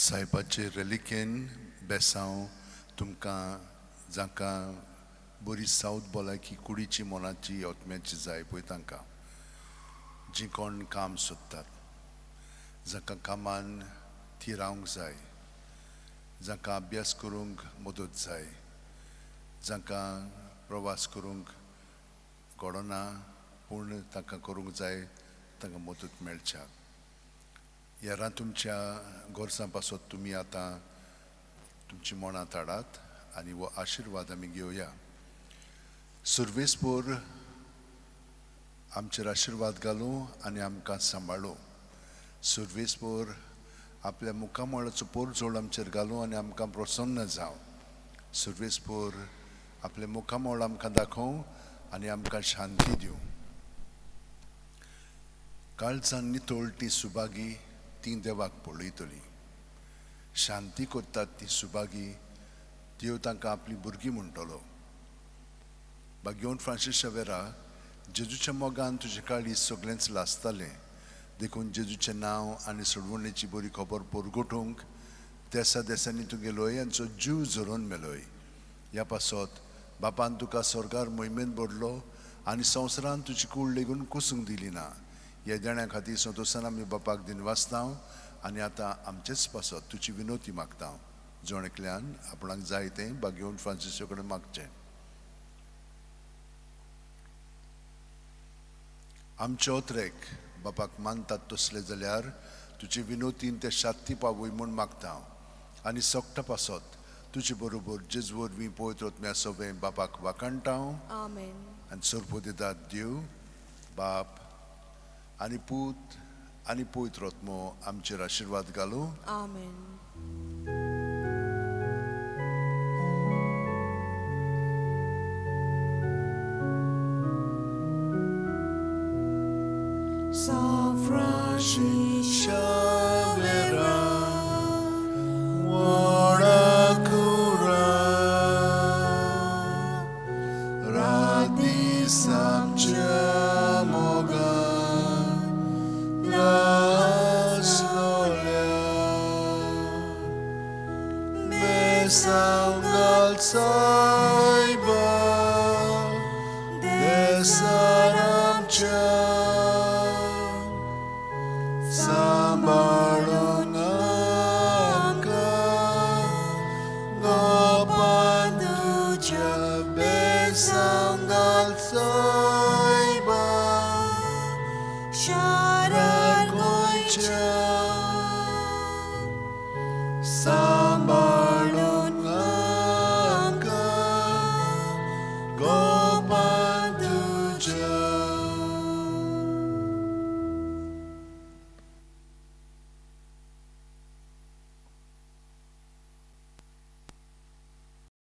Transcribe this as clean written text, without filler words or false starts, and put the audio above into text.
सायबाचे रेलिकेन बेसांव तुमकां जांकां बरी सावथ भलायकी कुडीची मनाची आत्म्याची जाय पळय तांकां, जीं कोण काम सोदतात, जांकां कामान थी रावंक जाय, जांकां अभ्यास करूंक मदत जाय, जांकां प्रवास करूंक घडना पूण तांकां करूंक जाय, तांकां मदत मेळच्या. येरां तुमच्या गरजां पासत तुमी आतां तुमची मनां ताडात आनी हो आशिर्वाद आमी घेवया. सुर्वेसपोर आमचेर आशिर्वाद घालूं आनी आमकां सांबाळूं. सुर्वेसपोर आपल्या मुखामळाचो पोरजोळ आमचेर घालूं आनी आमकां प्रसन्न जावं. सुर्वेसपोर आपलें मुखामळ आमकां दाखोवं आनी आमकां शांती दिवं. काळजान नितळ ती सुभागी ती देवाक पळयतली. शांती करतात ती सुभागी, देव तांकां आपली भुरगीं म्हणटलो. भाग्यवंत फ्रांसीस शावेरा, जेजूच्या मोगान तुजें काळीज सगळेंच लासतालें, देखून जेजूचें नांव आनी सोडवणेची बरी खबर परगटूंक देसा देसांनी तुगेलोय यांचो जीव झरोवन मेलोय. ह्या पासत बापान तुका स्वर्गार मोहिमेंत भरलो आनी संवसारान तुजी कूड लेगून कुसूंक दिली ना. ह्या देण्या खातीर संतोशान आमी बापाक दिनवासता आनी आतां आमचेच पासत तुजी विनोती मागता. जण एकल्यान आपणाक जाय तें भाग्यवंत फ्रांसीसा कडेन मागचें. आमचे ओत्रेक बापाक मानतात तसले जाल्यार तुजे विनोतीन ते शांती पावय म्हूण मागता आनी सगटा पासत तुजे बरोबर जेज वरवीं पवित्र आत्म्या सवें बापाक वाखाणटा. आमेन. आनी सोरपो दितात देव बाप आनी पूत आनी पवित्र आत्मो आमचेर आशिर्वाद घालूं. आमेन. San Francis Xavier, what cura, Radi Samcha Moga, Laslolia, Besangal Saiba, Desaramcha. सांबाळून आमकां गोपान तुज्या बेसांगाल सायबा शारार गोंयच्या.